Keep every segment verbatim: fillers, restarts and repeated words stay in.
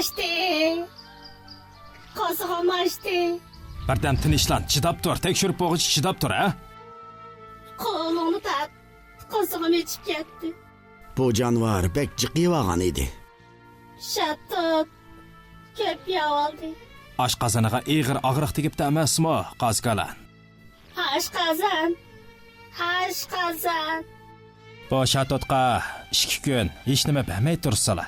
ئاچتى. قورسىقىم ئاچتى. بىردەم تىنچلان، چىداپ تۇر، تەكشۈرۈپ بولغۇچە چىداپ تۇر، ھە؟ قولۇڭنى تارت، قورسىقىم ئېچىپ كەتتى. بۇ جانىۋار بەك جىق يەۋالغان ئىدى. شاتۇت كۆپ يەۋالدى. ئاشقازىنىغا ئېغىر ئاغرىق تېگىپتۇ ئەمەسمۇ، قازكالان؟ ئاشقازان، ئاشقازان. بۇ شاتۇتقا ئىككى كۈن ھېچنېمە بەرمەي تۇرسىلا.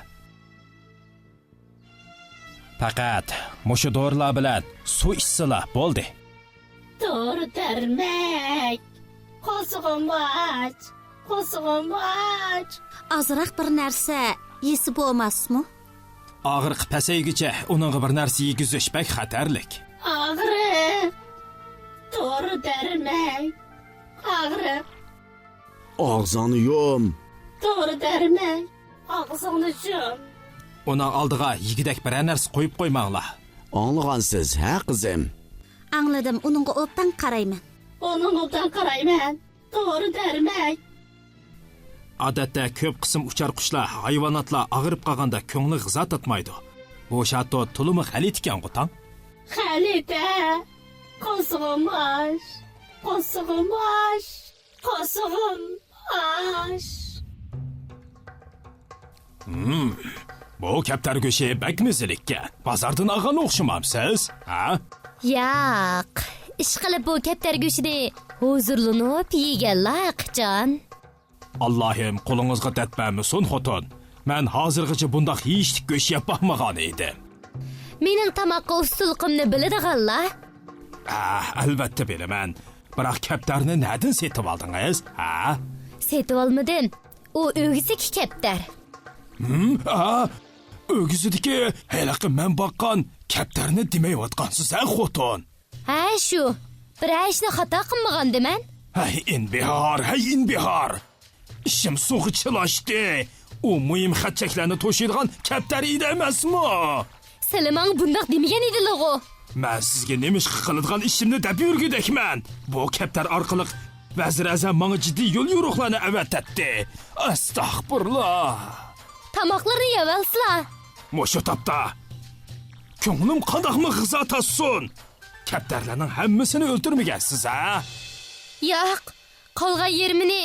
پەقەت مۇشۇ دورىلار بىلەن سۇ ئىچسىلا بولدى. دورا دەرمەك، قورسىقىم ئاچ، قورسىقىم ئاچ. ئازراق بىر نەرسە يېسە بولماسمۇ؟ ئاغرىقى پەسەيگۈچە ئۇنىڭغا بىر نەرسە يېگۈزۈش بەك خەتەرلىك. ئاغرىق، دورا دەرمەك، ئاغرىق. ئاغزىڭنى يۇم. دورا دەرمەك، ئاغزىڭنى يۇم. ئۇنىڭ ئالدىغا يېگۈدەك بىرەر نەرسە قويۇپ قويماڭلار. ئاڭلىغانسىز، ھە، قىزىم؟ ئاڭلىدىم، ئۇنىڭغا ئوبدان قارايمەن. ئۇنىڭغا ئوبدان قارايمەن. دورا دەرمەك. ئادەتتە كۆپ قىسىم ئۇچار قۇشلار، ھايۋاناتلار ئاغرىپ قالغاندا كۆڭلى غىزا تاتمايدۇ. بۇ شاتۇت تولىمۇ غەلىتە ئىكەنغۇ، تاڭ؟ غەلىتە. قورسىقىم ئاچ، قورسىقىم ئاچ، قورسىقىم ئاچ. ھىم، بۇ كەپتەر گۆشى بەك مەززىلىككەن. بازاردىن ئالغان ئوخشىمامسىز، ھە؟ ياق، ئىشقىلىپ بۇ كەپتەر گۆشىنى ھۇزۇرلىنىپ يېگەنلا ھەقىچان. ئاللاھىم قولىڭىزغا دەرد بەرمىسۇن، خوتۇن. مەن ھازىرغىچە بۇنداق يېيىشلىك گۆش يەپ باقمىغان ئىدىم. مېنىڭ تاماققا ئۇستىلىقىمنى بىلىدىغانلار. ھە، ئەلۋەتتە بىلىمەن. بىراق كەپتەرنى نەدىن سېتىۋالدىڭىز، ھە؟ سېتىۋالمىدىم. ئۇ ئۆگزىكى كەپتەر. ھىم؟ ھە؟ ئۆگزىدىكى ھېلىقى مەن باققان كەپتەرنى دېمەيۋاتقانسىز، ھە، خوتۇن؟ ھە، شۇ. بىرەر ئىشنى خاتا قىلمىغاندىمەن. ھەي، ئىنبىھار، ھەي، ئىنبىھار! ئىشىم سۇغا چىلاشتى. ئۇ مۇھىم خەت-چەكلەرنى توشۇيدىغان كەپتەر ئىدى ئەمەسمۇ؟ سىلى ماڭا بۇنداق دېمىگەن ئىدىلىغۇ؟ مەن سىزگە نېمىشقا قىلىدىغان ئىشىمنى دەپ يۈرگۈدەكمەن. بۇ كەپتەر ئارقىلىق ۋەزىر ئەزەم ماڭا جىددىي يول يورۇقلارنى ئەۋەتەتتى. ئەستەغپۇرۇللا! تاماقلىرىنى يەۋالسىلا. مۇشۇ تاپتا. كۆڭلۈم قانداقمۇ غىزا تاتسۇن؟ كەپتەرلەرنىڭ ھەممىسىنى ئۆلتۈرمىگەنسىز، ھە؟ ياق، قالغان يېرىمىنى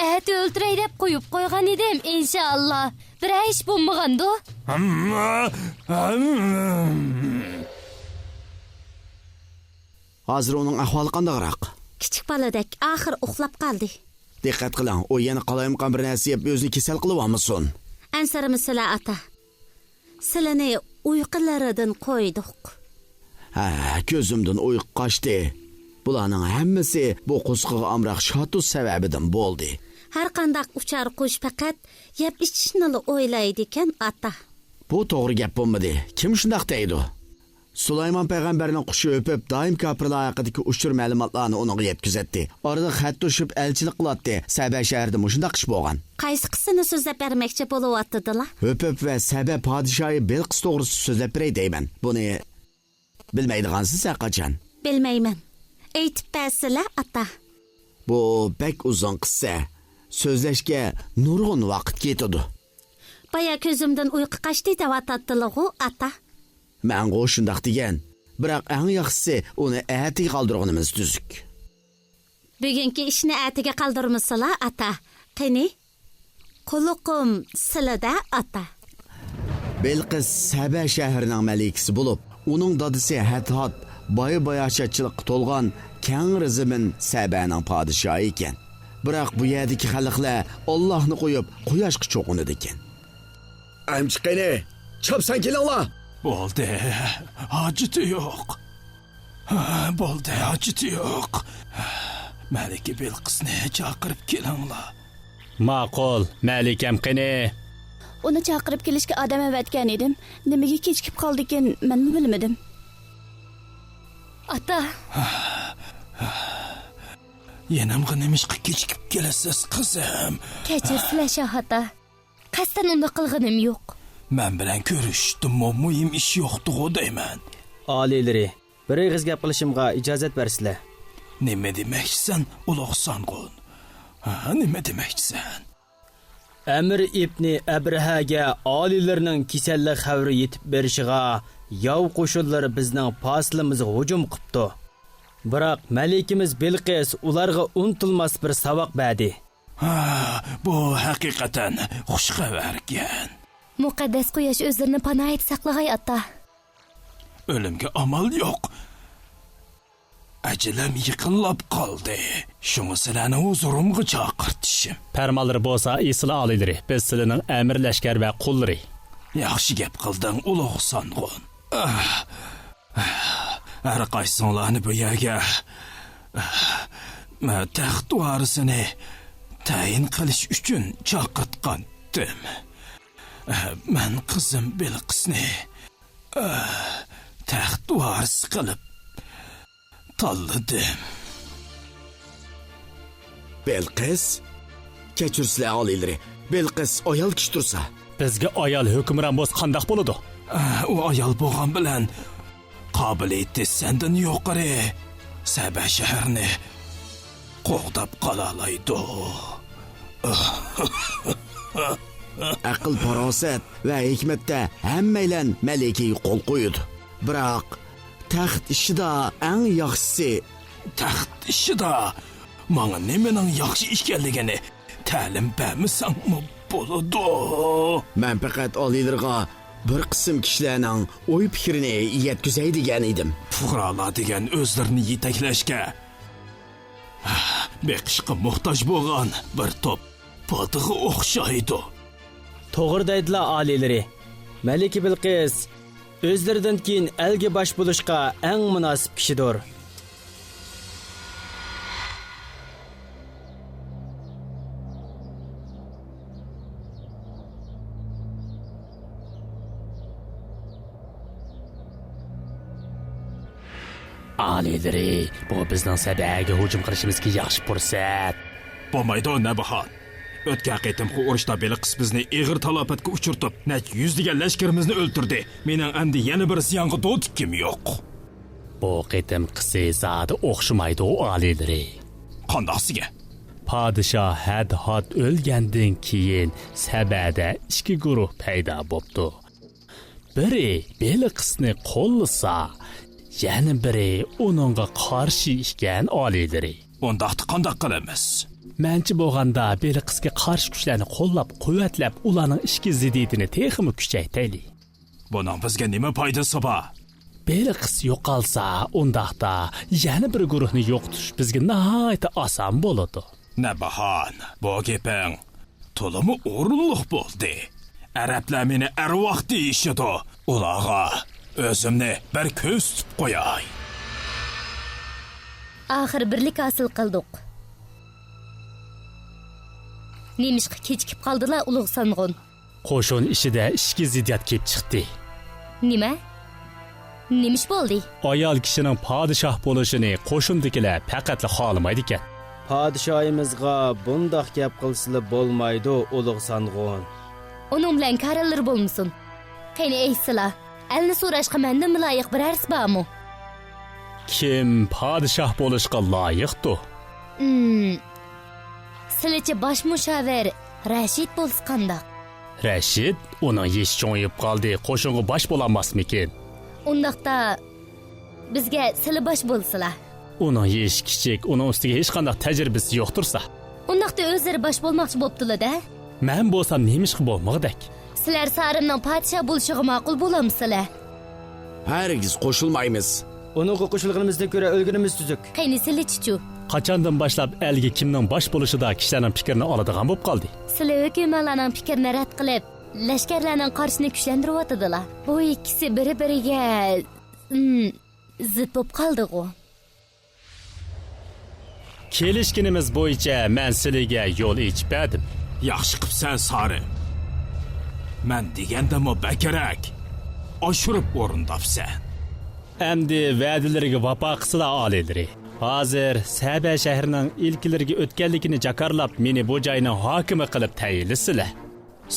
ئەتە ئۆلتۈرەي دەپ قويۇپ قويغان ئىدىم، ئىنشائاللا. بىرەر ئىش بولمىغاندۇ؟ ھازىر ئۇنىڭ ئەھۋالى قانداقراق؟ كىچىك بالىدەك، ئاخىر ئۇخلاپ قالدى. دىققەت قىلىڭ، ئۇ يەنە قالايمىقان بىر نەرسە يەپ ئۆزىنى كېسەل قىلىۋالمىسۇن. ئەنسىرىمىسىلە، ئاتا. سىلىنى ئۇيقۇلىرىدىن قويدۇق. ھە، كۆزۈمدىن ئۇيقۇ قاچتى. بۇلارنىڭ ھەممىسى بۇ قورسىقىغا ئامراق شاتۇت سەۋەبىدىن بولدى. ھەرقانداق ئۇچار قۇش پەقەت يەپ ئىچىشنىلا ئويلايدىكەن، ئاتا. بۇ توغرا گەپ بولمىدى. كىم شۇنداق دەيدۇ؟ سۇلايمان پەيغەمبەرنىڭ قۇشى ھۆپۈپ، دائىم كاپىرلار ھەققىدىكى ئۇچۇر مەلۇماتلارنى ئۇنىڭغا يەتكۈزەتتى. ئارىدا خەت توشۇپ، ئەلچىلىك قىلاتتى. سەبە شەھىرىدە مۇشۇنداق ئىش بولغان. قايسى قىسسىنى سۆزلەپ بەرمەكچى بولۇۋاتىدىلا؟ ھۆپۈپ ۋە سەبە پادىشاھى بېلقىس توغرىسىدا سۆزلەپ بېرەي دەيمەن. بۇنى بىلمەيدىغانسىز ھەرقاچان. بىلمەيمەن. ئېيتىپ بەرسىلە، ئاتا. بۇ بەك ئۇزۇن قىسسە. سۆزلەشكە نۇرغۇن ۋاقىت كېتىدۇ. بايا كۆزۈمدىن ئۇيقۇ قاچتى دەۋاتاتتىلىغۇ، ئاتا. مەنغۇ شۇنداق دېگەن. بىراق ئەڭ ياخشىسى ئۇنى ئەتىگە قالدۇرغىنىمىز تۈزۈك. بۈگۈنكى ئىشنى ئەتىگە قالدۇرمىسىلا، ئاتا. قېنى، قۇلىقىم سىلىدە، ئاتا. بېلقىس سەبە شەھىرىنىڭ مەلىكىسى بولۇپ، ئۇنىڭ دادىسى ھەدھاد باي-باياشاتچىلىققا تولغان كەڭرى زېمىن سەبەنىڭ پادىشاھى ئىكەن. بىراق بۇ يەردىكى خەلقلەر ئاللاھنى قويۇپ، قۇياشقا چوقۇنىدىكەن. ئەمچە قېنى، چاپسان كېلىڭلار! بولدى، ھاجىتى يوق. ھە، بولدى، ھاجىتى يوق. مەلىكە بېلقىسنى چاقىرىپ كېلىڭلار. ماقۇل، مەلىكەم قېنى؟ ئۇنى چاقىرىپ كېلىشكە ئادەم ئەۋەتكەن ئىدىم. نېمىگە كېچىكىپ قالدىكىن، مەنمۇ بىلمىدىم. ئاتا! يېنىمغا نېمىشقا كېچىكىپ كېلىسىز، قىزىم؟ كەچۈرسىلە، شاھ ئاتا. قەستەن ئۇنداق قىلغىنىم يوق. مەن بىلەن كۆرۈشۈشتىنمۇ مۇھىم ئىش يوقتىغۇ دەيمەن. ئالىيلىرى، بىر ئېغىز گەپ قىلىشىمغا ئىجازەت بەرسىلە. نېمە دېمەكچىسەن، ئۇلۇغ سانغۇن؟ ھە، نېمە دېمەكچىسەن؟ ئەمىر ئىبنى ئەبرىھەگە ئالىيلىرىنىڭ كېسەللىك خەۋىرى يېتىپ بېرىشىغا، ياۋ قوشۇنلىرى بىزنىڭ پاسىلىمىزغا ھۇجۇم قىپتۇ. بىراق مەلىكىمىز بىلقىس ئۇلارغا ئۇنتۇلماس بىر ساۋاق بەردى. ھا، بۇ ھەقىقەتەن خۇش خەۋەركەن. مۇقەددەس قۇياش ئۆزلىرىنى پاناھىدا ساقلىغاي، ئاتا. ئۆلۈمگە ئامال يوق. ئەجىلىم يېقىنلاپ قالدى. شۇڭا سىلەرنى ھۇزۇرۇمغا چاقىرتىشىم. پەرمانلىرى بولسا ئېسىل ئالىيلىرى، بىز سىلىنىڭ ئەمىر لەشكەر ۋە قۇللىرى. ياخشى گەپ قىلدىڭ، ئۇلۇغ سانغۇن. ھەر قايسىڭلارنى بۇ يەرگە تەخت ۋارىسىنى تەيىن قىلىش ئۈچۈن چاقىرتقانتىم. مەن قىزىم بىلقىسنى تەخت ۋارىسى قىلىپ تاللىدىم. بىلقىس؟ كەچۈرسىلەر ئالىيلىرى، بىلقىس ئايال كىشى تۇرسا. بىزگە ئايال ھۆكۈمران بولسا قانداق بولىدۇ؟ ئۇ ئايال بولغان بىلەن قابىلىيىتى سەندىن يۇقىرى سەبە شەھىرىنى قوغداپ قالالايدۇ. ئەقىل-پاراسەت ۋە ھېكمەتتە ھەممەيلەن مەلىكىگە قول قويىدۇ. بىراق، تەخت ئىشىدا ئەڭ ياخشىسى. تەخت ئىشىدا ماڭا نېمىنىڭ ياخشى ئىكەنلىكىنى تەلىم بەرمىسەڭمۇ بولىدۇ. مەن پەقەت ئالىيلىرىغا بىر قىسىم كىشىلەرنىڭ ئوي-پىكرىنى يەتكۈزەي دېگەن ئىدىم. پۇقرالار دېگەن ئۆزلىرىنى يېتەكلەشكە بېقىشقا موھتاج بولغان بىر توپ پادىغا ئوخشايدۇ. توغرا دەيدىلا ئالىيلىرى. مەلىكە بىلقىس ئۆزلىرىدىن كېيىن ئەلگە باش بولۇشقا ئەڭ مۇناسىپ كىشىدۇر. ئالىيلىرى، بۇ بىزنىڭ سەبەگە ھۇجۇم قىلىشىمىزغا ياخشى پۇرسەت. بولمايدۇ، نەبىھان. ئۆتكەن قېتىمقى ئۇرۇشتا بىلقىس بىزنى ئېغىر تالاپەتكە ئۇچرىتىپ، نەچچە يۈزلىگەن لەشكىرىمىزنى ئۆلتۈردى. مېنىڭ ئەمدى يەنە بىر زىيانغا دۇتىكىم يوق. بۇ قېتىمقىسى زادى ئوخشىمايدۇ، ئالىيلىرى. قانداقسىگە؟ پادىشاھ ھەدھاد ئۆلگەندىن كېيىن سەبەدە ئىككى گۇرۇھ پەيدا بوپتۇ. بىرى بېلىقىسنى قوللىسا، يەنە بىرى ئۇنىڭغا قارشى ئىكەن، ئالىيلىرى. ئۇنداقتا قانداق قىلىمىز؟ مەنچە بولغاندا بېلىقىسقا قارشى كۈچلەرنى قوللاپ، قۇۋۋەتلەپ، ئۇلارنىڭ ئىچكى زىددىيىتىنى تېخىمۇ كۈچەيتەيلى. بۇنىڭ بىزگە نېمە پايدىسى بار؟ بېلىقىس يوقالسا، ئۇنداقتا يەنە بىر گۇرۇھنى يوقىتىش بىزگە ناھايىتى ئاسان بولىدۇ. نەبىھان، بۇ گېپىڭ تولىمۇ ئورۇنلۇق بولدى. ئەرەبلەر مېنى ئەرۋاھ دېيىشىدۇ. ئۇلارغا ئۆزۈمنى بىر كۆرسىتىپ قوياي. ئاخىر بىرلىك ھاسىل قىلدۇق. نېمىشقا كېچىكىپ قالدىلا، ئۇلۇغ سانغۇن؟ قوشۇن ئىچىدە ئىچكى زىددىيەت كېلىپ چىقتى. نېمە؟ نېمە ئىش بولدى؟ ئايال كىشىنىڭ پادىشاھ بولۇشىنى قوشۇندىكىلەر پەقەتلا خالىمايدىكەن. پادىشاھىمىزغا بۇنداق گەپ قىلسىلا بولمايدۇ، ئۇلۇغ سانغۇن. ئۇنىڭ بىلەن كارىلىرى بولمىسۇن. قېنى ئېيتسىلا، ئەلنى سوراشقا مەندىن لايىق بىرەرسى بارمۇ؟ كىم پادىشاھ بولۇشقا لايىقتۇ؟ ئىم، سىلىچە باش مۇشاۋىر رەشىد بولسا قانداق؟ رەشىد؟ ئۇنىڭ يېشى چوڭىيىپ قالدى، قوشۇنغا باش بولالماسمىكىن؟ ئۇنداقتا بىزگە سىلە باش بولسىلا. ئۇنىڭ يېشى كىچىك، ئۇنىڭ ئۈستىگە ھېچقانداق تەجرىبىسى يوق تۇرسا. ئۇنداقتا ئۆزلىرى باش بولماقچى بوپتىلا-دە. مەن بولسام نېمىشقا بولمىغۇدەك؟ سىلەر سارىمنىڭ پادىشاھ بولۇشىغا ماقۇل بولامسىلەر؟ ھەرگىز قوشۇلمايمىز. ئۇنىڭغا قوشۇلغىنىمىزدىن كۆرە ئۆلگىنىمىز تۈزۈك. قېنى سىلىچىچۇ؟ قاچاندىن باشلاپ ئەلگە كىمنىڭ باش بولۇشىدا كىشىلەرنىڭ پىكرىنى ئالىدىغان بولۇپ قالدى؟ سىلە ھۆكۈمەنلەرنىڭ پىكرىنى رەت قىلىپ، لەشكەرلەرنىڭ قارىشىنى كۈچلەندۈرۈۋاتىدىلا. بۇ ئىككىسى بىر-بىرىگە، ئىم، زىت بولۇپ قالدىغۇ. كېلىشكىنىمىز بويىچە مەن سىلىگە يول ئېچىپ بەردىم. ياخشى قىپسەن، سارى. مەن دېگەندىنمۇ بەكرەك ئاشۇرۇپ ئورۇنداپسەن. ئەمدى ۋەدىلىرىگە ۋاپا قىلسىلا، ئالىيلىرى. ھازىر سەبە شەھىرىنىڭ ئىلكىلىرىگە ئۆتكەنلىكىنى جاكارلاپ، مېنى بۇ جاينىڭ ھاكىمى قىلىپ تەيىنلىسىلە.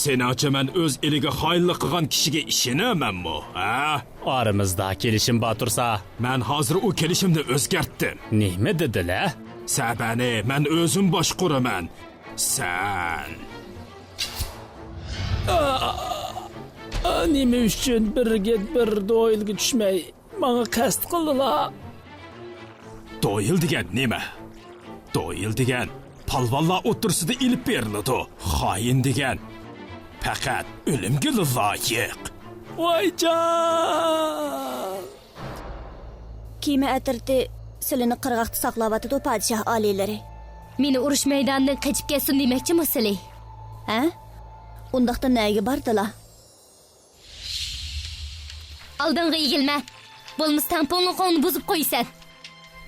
سېنىڭچە مەن ئۆز ئېلىگە خائىنلىق قىلغان كىشىگە ئىشىنەمەنمۇ، ھە؟ ئارىمىزدا كېلىشىم بار تۇرسا. مەن ھازىر ئۇ كېلىشىمنى ئۆزگەرتتىم. نېمە دېدىلە؟ سەبەنى مەن ئۆزۈم باشقۇرىمەن. سەن. ئا، ئا، نېمە ئۈچۈن بىرگە بىر دويىلغا چۈشمەي ماڭا قەست قىلدىلا؟ دويىل دېگەن نېمە؟ دويىل دېگەن پالۋانلار ئوتتۇرىسىدا ئېلىپ بېرىلىدۇ. خائىن دېگەن پەقەت ئۆلۈمگىلا لايىق. ۋايجان! كېمە ئەترىتى سىلىنى قىرغاقتا ساقلاۋاتىدۇ، پادىشاھ ئالىيلىرى. مېنى ئۇرۇش مەيدانىدىن قېچىپ كەتسۇن دېمەكچىمۇ سىلى؟ ھە؟ ئۇنداقتا نەگە باردىلا؟ ئالدىڭغا ئېگىلمە. بولمىسا تەڭپۇڭلۇقۇڭنى بۇزۇپ قويىسەن.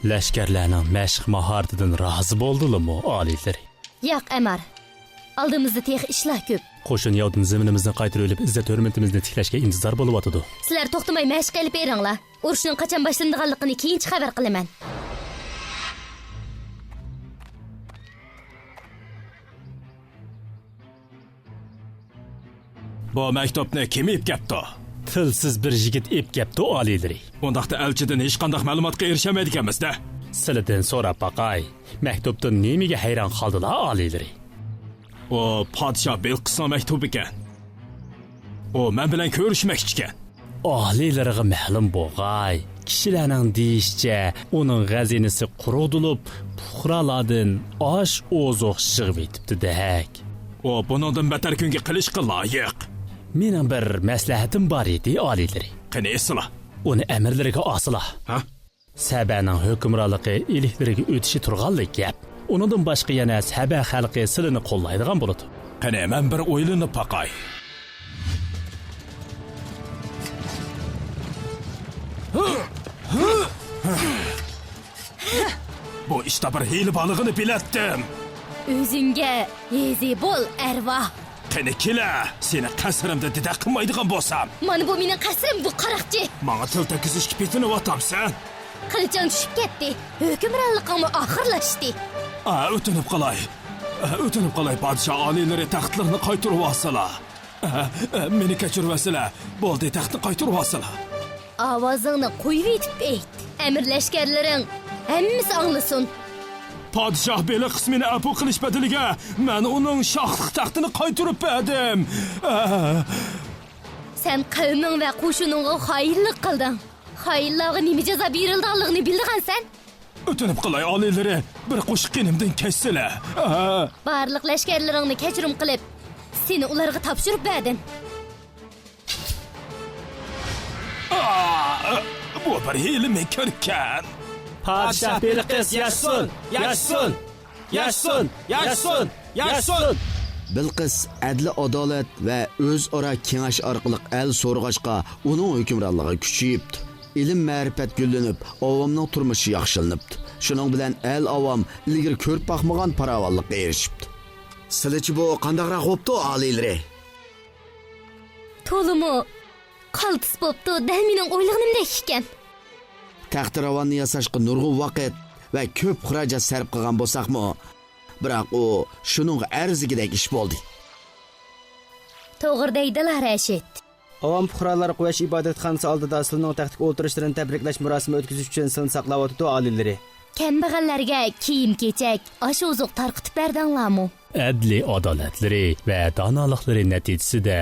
لەشكەرلەرنىڭ مەشىق ماھارىتىدىن رازى بولدىلىمۇ، ئالىيلىرى؟ ياق، ئەمار. ئالدىمىزدا تېخى ئىشلار كۆپ. قوشۇن ياۋدىن زېمىنىمىزنى قايتۇرۇۋېلىپ، ئىززەت-ھۆرمىتىمىزنى تىكلەشكە ئىنتىزار بولۇۋاتىدۇ. سىلەر توختىماي مەشىق ئېلىپ بېرىڭلار. ئۇرۇشنىڭ قاچان باشلىنىدىغانلىقىنى كېيىنچە خەۋەر قىلىمەن. بۇ مەكتۇپنى كىم ئېلىپ كەپتۇ؟ تىلسىز بىر يىگىت ئېلىپ كەپتۇ، ئالىيلىرى. ئۇنداقتا ئەلچىدىن ھېچقانداق مەلۇماتقا ئېرىشەلمەيدىكەنمىز-دە. سىلىدىن سوراپ باقاي، مەكتۇپتىن نېمىگە ھەيران قالدىلا، ئالىيلىرى؟ ئۇ پادىشاھ بېلقىسنىڭ مەكتۇبىكەن. ئۇ مەن بىلەن كۆرۈشمەكچىكەن. ئاھلىلىرىغا مەلۇم بولغاي، كىشىلەرنىڭ دېيىشىچە، ئۇنىڭ غەزىنىسى قۇرۇقدۇلۇپ، پۇقرالاردىن ئاش-ئوزۇق يىغىۋېتىپتۇ دەك. ئۇ بۇنىڭدىن بەتەر كۈنگە قېلىشقا لايىق. مېنىڭ بىر مەسلىھەتىم بار ئىدى، ئالىيلىرى. قېنى ئېيتسىلا. ئۇنى ئەمىرلىرىگە ئالسىلا. ھە؟ سەبەنىڭ ھۆكۈمرانلىقى ئىلىكلىرىگە ئۆتۈشى تۇرغانلا گەپ. ئۇنىڭدىن باشقا يەنە سەبە خەلقى سىلىنى قوللايدىغان بولىدۇ. قېنى، مەن بىر ئويلىنىپ باقاي. بۇ ئىشتا بىر ھىيلە بارلىقىنى بىلەتتىم. ئۆزۈڭگە يېزى بول، ئەرۋاھ. قېنى كېلە، سېنى قەسرىمدە دىدەك قىلمايدىغان بولسام. مانا بۇ مېنىڭ قەسرىم، بۇ قاراقچى. ماڭا تىل تەگكۈزۈشكە پېتىنىۋاتامسەن؟ قىلچاڭ چۈشۈپ كەتتى. ھۆكۈمرانلىقىڭمۇ ئاخىرلاشتى. ئا، ئۆتۈنۈپ قالاي. ئا، ئۆتۈنۈپ قالاي، پادىشاھ ئالىيلىرى تەختلىرىنى قايتۇرۇۋالسىلا. ئا، ئا، مېنى كەچۈرۈۋەتسىلە. بولدى، تەختنى قايتۇرۇۋالسىلا. ئاۋازىڭنى قويۇۋېتىپ ئېيت. ئەمىر لەشكەرلىرىڭ ھەممىسى ئاڭلىسۇن. پادىشاھ بېلقىس مېنى ئەپۇ قىلىش بەدىلىگە، مەن ئۇنىڭ شاھلىق تەختىنى قايتۇرۇپ بەردىم. ئا. سەن قەۋمىڭ ۋە قوشۇنۇڭغا خائىنلىق قىلدىڭ. خائىنلارغا نېمە جازا بېرىلىدىغانلىقىنى بىلىدىغانسەن؟ ئۆتۈنۈپ قالاي، ئالىيلىرى، بىر قوشۇق قېنىمدىن كەچسىلە. ئا. بارلىق لەشكەرلىرىڭنى كەچۈرۈم قىلىپ، سېنى ئۇلارغا تاپشۇرۇپ بەردىم. ئا، بۇ بىر ھىيلە مىكىركەن. پادىشاھ بېلقىس ياشىسۇن! ياشىسۇن! ياشىسۇن! ياشىسۇن! ياشىسۇن! بىلقىس ئەدلى-ئادالەت ۋە ئۆزئارا كېڭەش ئارقىلىق ئەل سورىغاچقا، ئۇنىڭ ھۆكۈمرانلىقى كۈچىيىپتۇ. ئىلىم-مەرىپەت گۈللىنىپ، ئاۋامنىڭ تۇرمۇشى ياخشىلىنىپتۇ. شۇنىڭ بىلەن ئەل-ئاۋام ئىلگىرى كۆرۈپ باقمىغان پاراۋانلىققا ئېرىشىپتۇ. سىلىچە بۇ قانداقراق بوپتۇ، ئالىيلىرى؟ تولىمۇ قالتىس بوپتۇ، دەل مېنىڭ ئويلىغىنىمدەك ئىكەن. تەختىراۋاننى ياساشقا نۇرغۇن ۋاقىت ۋە كۆپ خىراجەت سەرپ قىلغان بولساقمۇ، بىراق ئۇ شۇنىڭغا ئەرزىگۈدەك ئىش بولدى. توغرا دەيدىلا، رەشىد. ئاۋام پۇقرالار قۇياش ئىبادەتخانىسى ئالدىدا سىلىنىڭ تەختكە ئولتۇرۇشلىرىنى تەبرىكلەش مۇراسىمى ئۆتكۈزۈش ئۈچۈن سىلىنى ساقلاۋاتىدۇ، ئالىيلىرى. كەمبەغەللەرگە كىيىم-كېچەك، ئاش-ئوزۇق تارقىتىپ بەردىڭلارمۇ؟ ئەدلىي ئادالەتلىرى ۋە دانالىقلىرى نەتىجىسىدە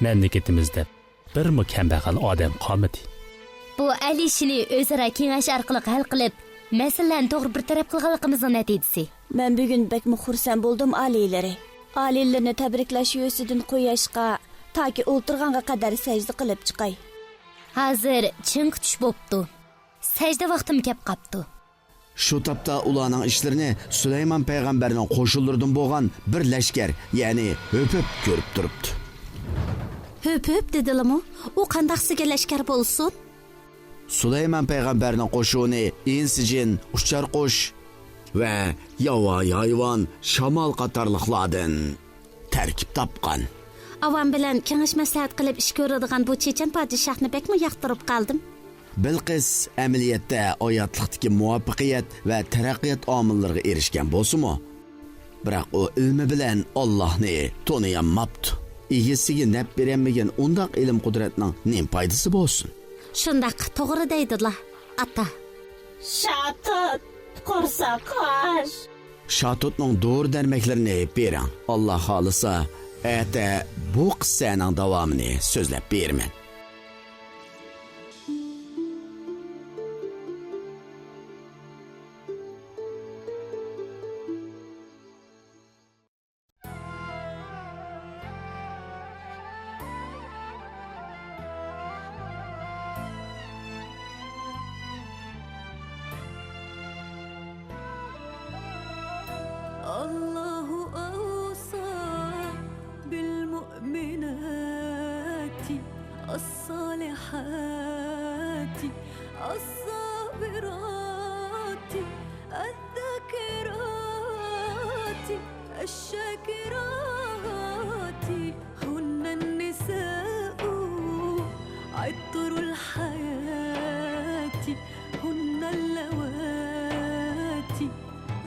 مەملىكىتىمىزدە بىرمۇ كەمبەغەل ئادەم قالمىدى. بۇ ئەل ئىشىنى ئۆزئارا كېڭەش ئارقىلىق ھەل قىلىپ، مەسىلىلەرنى توغرا بىر تەرەپ قىلغانلىقىمىزنىڭ نەتىجىسى. مەن بۈگۈن بەكمۇ خۇرسەن بولدۇم، ئالىيلىرى. ئالىيلىرىنى تەبرىكلەش يۈسىدىن قۇياشقا تاكى ئولتۇرغانغا قەدەر سەجدە قىلىپ چىقاي. ھازىر چىڭقى چۈش بوپتۇ. سەجدە ۋاقتىمۇ كەپ قاپتۇ. شۇ تاپتا ئۇلارنىڭ ئىشلىرىنى سۇلايمان پەيغەمبەرنىڭ قوشۇنلىرىدىن بولغان بىر لەشكەر، يەنى ھۆپۈپ كۆرۈپ تۇرۇپتۇ. ھۆپۈپ دېدىلىمۇ؟ ئۇ قانداق سىگىر لەشكەر بولسۇن؟ سۇلايمان پەيغەمبەرنىڭ قوشۇنى ئىنسىجىن، ئۇچار قۇش ۋە ياۋايى ھايۋان، شامال قاتارلىقلاردىن تەركىب تاپقان. ئاۋام بىلەن كېڭەش مەسلىھەت قىلىپ ئىش كۆرىدىغان بۇ چېچەن پادىشاھنى بەكمۇ ياقتۇرۇپ قالدىم. بىلقىس ئەمەلىيەتتە ھاياتلىقتىكى مۇۋەپپەقىيەت ۋە تەرەققىيات ئامىللىرىغا ئېرىشكەن بولسىمۇ، بىراق ئۇ ئىلمى بىلەن ئاللاھنى تونۇيالماپتۇ. ئىگىسىگە نەپ بېرەلمىگەن ئۇنداق ئىلىم-قۇدرەتنىڭ نېمە پايدىسى بولسۇن؟ شۇنداق، توغرا دەيدىلا، ئاتا. شاتۇت، قورساق ئاچ. شاتۇتنىڭ دورا-دەرمەكلىرىنى بېرىڭ. ئاللا خالىسا، ئەتە بۇ قىسسەنىڭ داۋامىنى سۆزلەپ بېرىمەن. الله أوصى بالمؤمنات الصالحات الصابرات الذاكرات الشاكرات هن النساء عطر الحياة، هن اللواتي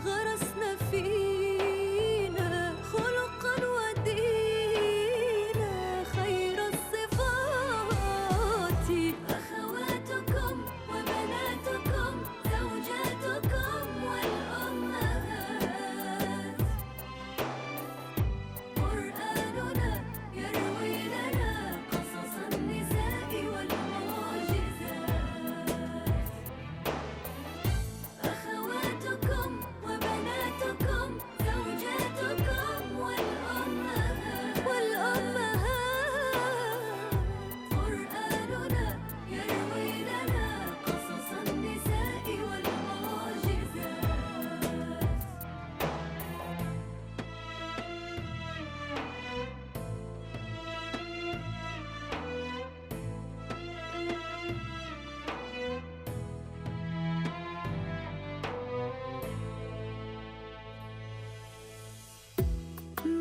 غرسن فينا خلقا ودينا خير الصفات. أخواتكم وبناتكم، زوجاتكم والأمهات. قرآننا يروي لنا قصص النساء والمعجزات. أخواتكم وبناتكم، زوجاتكم والأمهات، والأمهات. قرآننا يروي لنا قصص النساء والمعجزات.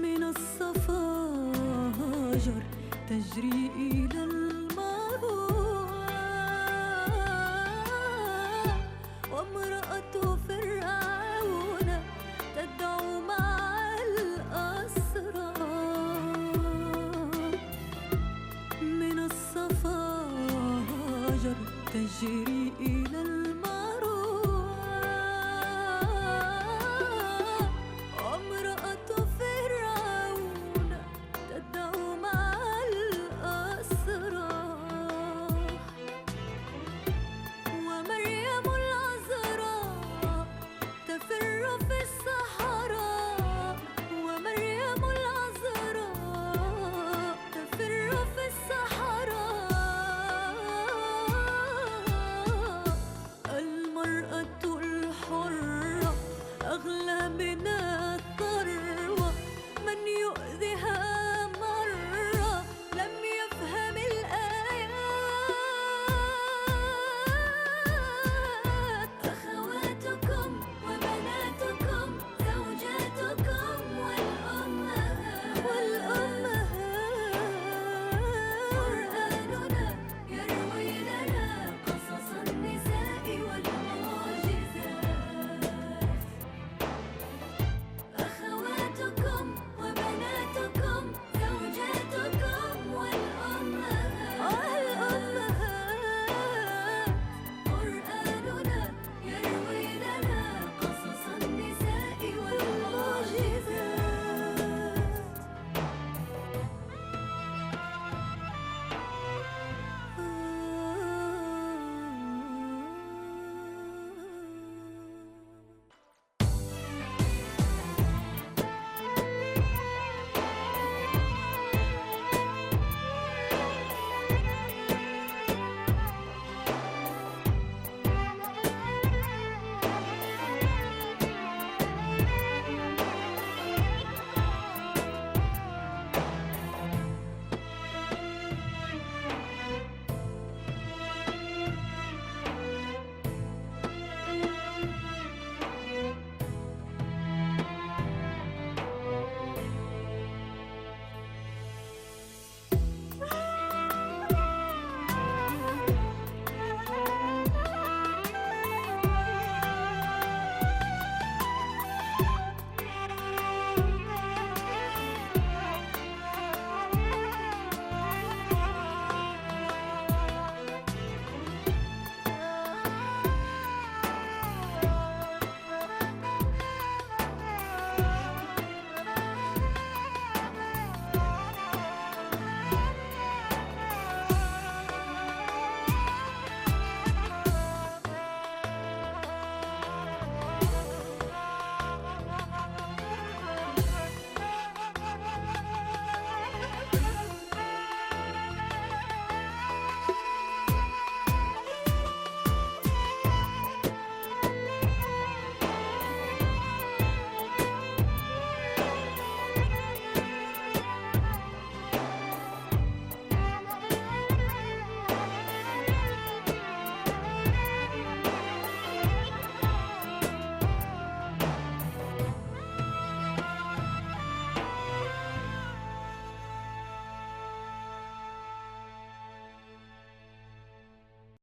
من الصفاجر تجري إلى المروة، وامرأة فرعون تدعو مع الأسرى. من الصفاجر تجري إلى المروة، وامرأة فرعون تدعو مع الأسرى. ومريم العذراء تفر في الصحراء، ومريم العذراء تفر في الصحراء. المرأة الحرة أغلى من